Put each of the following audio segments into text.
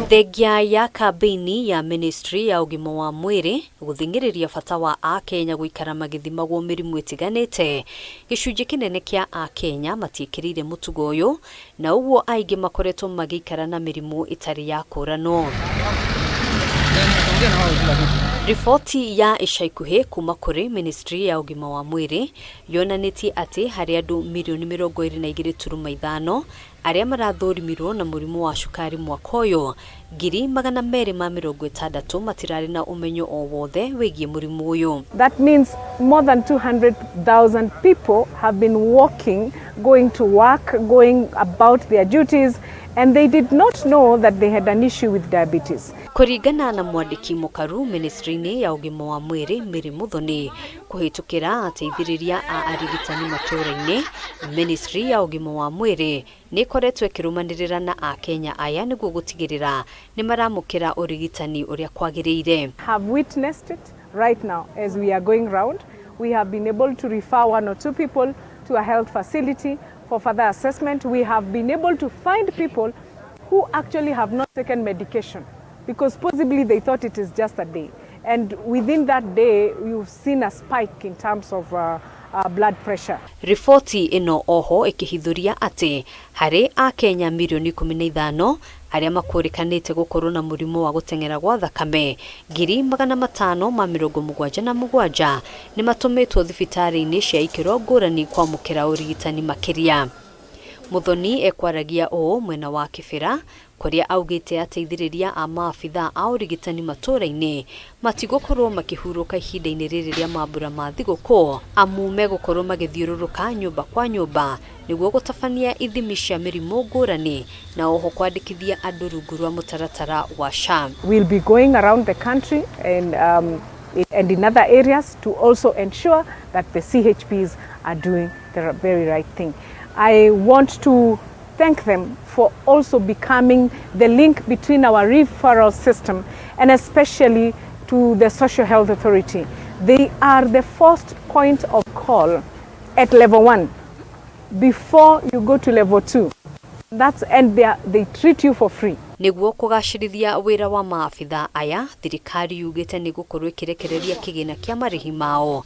Thengia ya kambĩini ya ministry ya ũgima wa mwĩrĩ gũthing'ĩrĩria bata wa Akenya gũikara magĩthimagwo mĩrimũ ĩtiganĩte, gĩcunjĩ kĩnene kĩa Akenya matiĩkĩrĩire mũtugo ũyũ na ũguo aingĩ makoretwo magĩikara na mĩrimũ ĩtarĩ ya kũranwo. Riboti ya ica ikuhĩ kuma kũrĩ ministry ya ũgima wa mwĩrĩ yonanĩtie atĩ harĩ andũ mirioni 22.5 arĩa marathũrimirwo na mũrimũ wa cukari mwaka ũyũ, 260,000 matirarĩ na ũmenyo o wothe wĩgiĩ mũrimũ ũyũ. That means more than 200,000 people have been walking, going to work, going about their duties, and they did not know that they had an issue with diabetes. Kũringana na mwandĩki mũkaru ministry-inĩ ya ũgima wa mwĩrĩ Mary Muthoni, kũhĩtũkĩra ateithĩrĩria a arigitani matũũra-inĩ, ministry ya ũgima wa mwĩrĩ nĩ ĩkoretwo ĩkĩrũmanĩrĩra na Akenya aya nĩguo gũtigĩrĩra nĩ maramũkĩra ũrigitani ũrĩa kwagĩrĩire. Have witnessed it right now as we are going round. We have been able to refer one or two people to a health facility for further assessment. We have been able to find people who actually have not taken medication because possibly they thought it is just a day. And within that day, you've seen a spike in terms of blood pressure. Riboti ĩno oho ĩkĩhithũria atĩ harĩ Akenya mirioni 15 arĩa makũrĩkanĩte gũkorwo na mũrimũ wa gũteng'era gwa thakame, 577,000 nĩ matũmĩtwo thibitarĩ-inĩ cia ikĩro ngũrani kwamũkĩra ũrigitani makĩria. Muthoni ekwaragia ũũ mwena wa Kĩbĩra kũrĩa augĩte ateithĩrĩria a maabitha a ũrigitani matũũra-inĩ matigũkorwo makĩhurũka ihinda-inĩ rĩrĩ rĩa mambura ma thigũkũ, amu megũkorwo magĩthiũrũrũka nyũmba kwa nyũmba nĩguo gũtabania ithimi cia mĩrimũ ngũrani na oho kwandĩkithia andũ rungu rwa mũtaratara wa SHA. We'll be going around the country and in other areas to also ensure that the CHPs are doing the very right thing. I want to thank them for also becoming the link between our referral system and especially to the Social Health Authority. They are the first point of call at level 1 before you go to level 2. And they treat you for free. Nĩguo kũgacĩrithia wĩra wa maabitha aya, thirikari yugĩte nĩ gũkorwo ĩkĩrekereria kĩgĩna kĩa marĩhi mao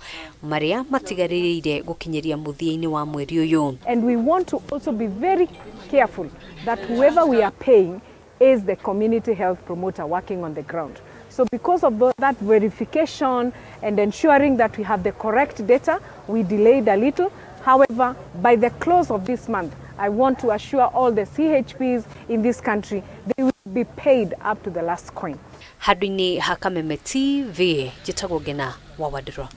marĩa matigarĩrĩire gũkinyĩria mũthia-inĩ wa mweri ũyũ. And we want to also be very careful that whoever we are paying is the community health promoter working on the ground. So because of that verification and ensuring that we have the correct data, we delayed a little. However, by the close of this month, I want to assure all the CHPs in this country they will be paid up to the last coin. Handũ-inĩ ha Kameme TV, njĩtagwo Ngena wa Wandirwa.